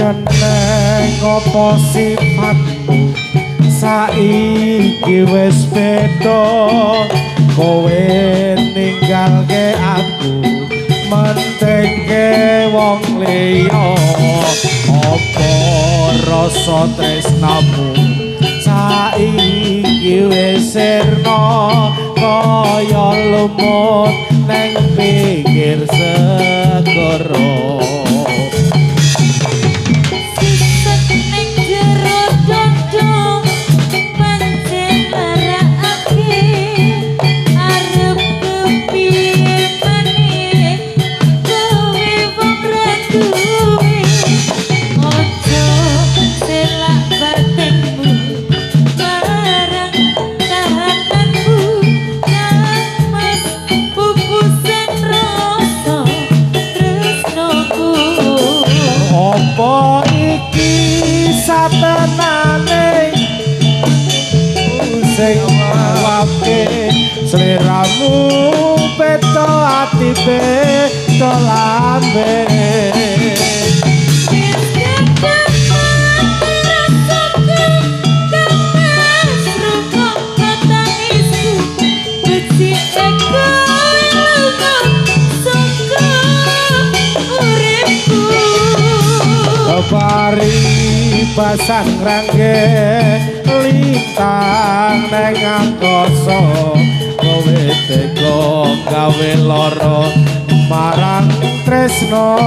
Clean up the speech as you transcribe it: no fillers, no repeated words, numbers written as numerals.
Keneng apa sifatmu saiki wis beda, kowe ninggalke aku mentingke wong liya. Apa rasa tresnamu saiki wis sirna kaya lumut neng pinggir segara. Sisek ning jero dodo pancen larakake, arep kepiye maneh kowe wong ra duwe. Aja selak batinmu marang kahananmu, kang mas pupusen rasa tresnoku. Apa iki satenane sing ngawake sliramu beda ati beda lambe? Wis kedapat rasaku kang mas rungokno tangisku, becike kowe lunga saka uripku. Paribasan rangge lintang neng angkasa, kowe tega gawe lara marang tresna.